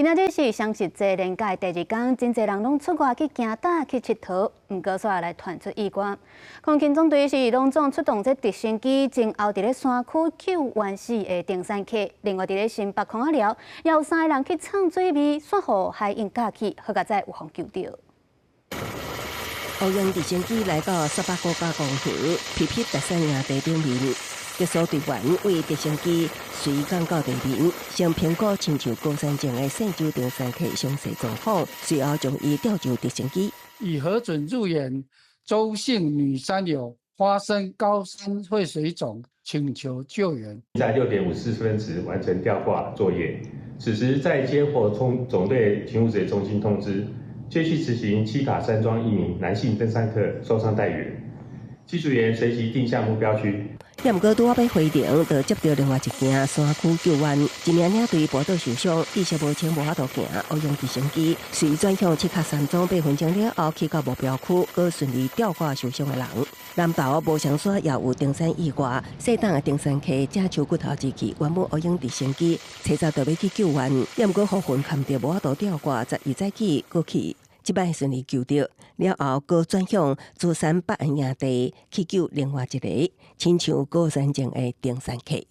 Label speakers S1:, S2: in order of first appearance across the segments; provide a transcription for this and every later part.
S1: 今仔日是雙十節連假第二工，真濟人攏出外去行搭去𨑨迌，毋過煞來傳出意外。空勤總隊是攏總出動這直升機，前後佇咧山區救援四个登山客。另外佇咧新北空仔寮，有三个人去藏水味，煞予海鸚咬去，好佳哉有予救著。
S2: 烏鷹直升機來到沙北國家公園，皮皮達山營地頂面，特搜隊員為直升機隨降到地面，先評估親像高山症的姓周登山客詳細狀況，隨後將伊吊上直升機。
S3: 已核准入園周姓女山友發生高山肺水腫，請求救援。
S4: 在6點54分時完成吊掛作業，此時再接獲總隊勤務指揮中心通知，接續執行七卡山莊一名男性登山客受傷待援，技術員隨即定向目標區。
S2: 也毋過拄仔欲飛行，就接著另外一件山區救援，一名領隊跋倒受傷，意識無清無法度行，烏鷹直升機隨轉向七卡山莊8分鐘了後，去到目標區，閣順利吊掛受傷的人。南投無雙山也有登山意外，細膽的登山客正手骨頭入去，原本烏鷹直升機提早就欲去救援，也毋過予雲崁著無法度吊掛，11早起閣去。這擺順利救著了後，閣轉向竹山北安營地去救另外一個親像高山症的登山客。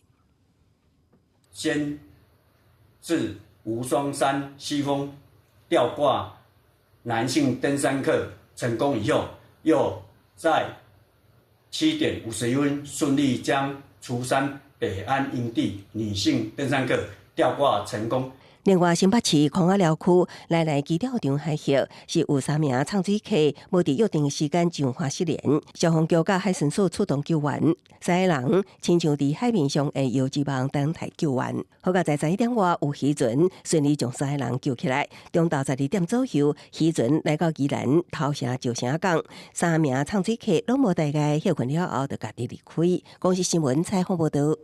S5: 先至無雙山西峰吊掛男性登山客成功以後，又在7點51分順利將竹山北安營地女性登山客吊掛成功。
S2: 另外，新北市空仔寮區來來磯釣場海域是有三名藏水客無佇約定時間上岸失聯，消防局佮海巡署出動救援，三个人親像佇海面上的搖織網等待救援。好佳哉11點外有漁船順利將三个人救起來。中晝12點左右，漁船來到宜蘭頭城石城港，三名藏水客攏無代礙，歇睏了後就家己離開。公視新聞採訪報導。